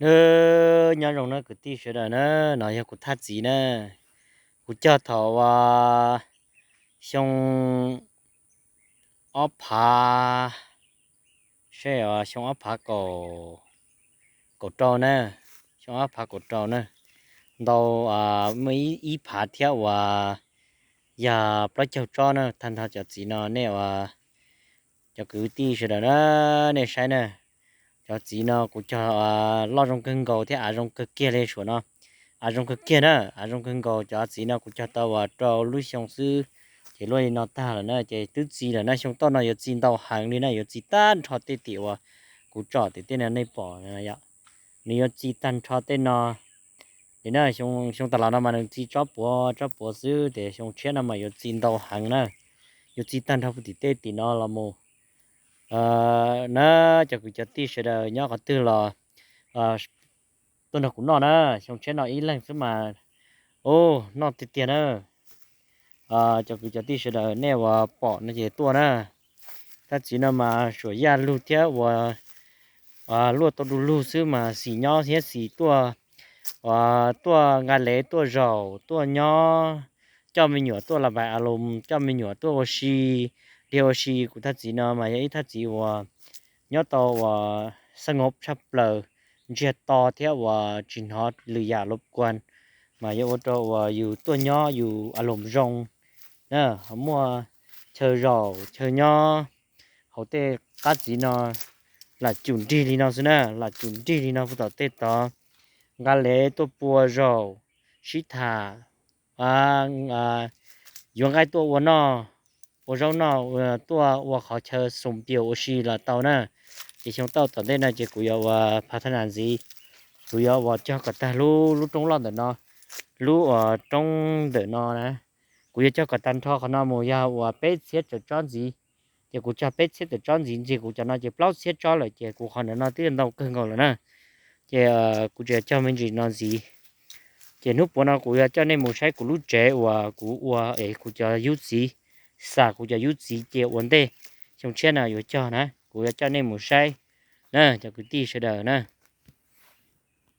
Nws nyob zoo na kwv tij sawv daws na, no yog kuv thaj txiv na, kuv cog thaum uas xyoo ob phav, seb, xyoo ob phav kaum rau na, xyoo ob phav kaum rau na, ntau, muaj ib phav thiab uas yog plaub caug tsob na. Tag nrho cov txiv no nej ua, cov kwv tij sawv daws na, nej saib na, cov txiv no kuv cog loj zoo kawg nkaus thiab av zoo kawg kiag li suav no, av zoo kawg kiag na, av zoo kawg nkaus. Cov txiv no kuv cog tau uas rau lub xyoo xwb ces luaj li no tag lawm na, ces twb txi lawm na. Xyoo tom no yuav txi ntau heev li na, yuav txi tag nrho tej tim uas kuv tsom tim tej no nej pom, nws yuav txi tag nrho tej no. Ces na, xyoo tas los no mas nws txi tsob puav tsob puav xwb, ces xyoo tshiab no mas yuav txi ntau heev na, yuav txi tag nrho tim tej tim no los mus na. Cov kwv cov tij sawv daws nyob qhov twg los tuaj nrog kuv noj na, xyoo tshiab no ib leeg xwb mas, u, noj tiag tiag na. Cov kwv cov tij sawv daws nej uas pom no ces tuaj na. Thaj txiv no mas suam yaj lug thiab uas luaj tau du lug xwb mas xis nyob thiab xis tuaj, tuaj nqa lev tuaj zaum tuaj nyob, coj me nyuam tuaj la npais a loos, coj me nyuam tuaj ua si, dhia ua si. Kuv thaj txiv no mas yog ib thaj txiv uas nyob tau uas xab ngov tshaj plaws, ntsiag to thiab uas tsis hnov lwm yam lov kuas, mas yuav ua rau uas yus tuaj nyob yus a loos zoo na. Ho muaj chaw zaum chaw nyob hauv tej qab txiv no, lam cum nrig li no xwb na, lam cum nrig li no puag tom tej tod, nqa lev tuaj pua zaum, sib tham, yuav nqaij tuaj ua noj, ua zaub noj, tuaj ua qhov chaw xoom pias ua si los tau na. Ces xyoo tau tom ntej no ces kuv yuav ua phav thab nas ntxiv, kuv yuav ua cog kom tag lub, lub roob loj ntawm no, lub uas roob ntawm no na, kuv yuav cog kom tag nrho qhov no mus yog uas peb txhiab tawm tsob ntxiv. Ces kuv cog peb txhiab tawm tsob ntxiv, ntxiv kuv cov no ces plaub txhiab tsob lawm, ces kuv qhov ntawm no twb ntau kawg nkaus lawm na. Ces kuv tseem cog me ntsis no ntxiv. Ces hnub puav no kuv yuav coj nej mus saib kuv lub tsev uas kuv ua es kuv cov yub txiv, xam kuv cov yub txiv cia ua ntej, xyoo tshiab no yuav cog na, kuv yuav coj nej mus saib na cov kwv tij sawv daws na.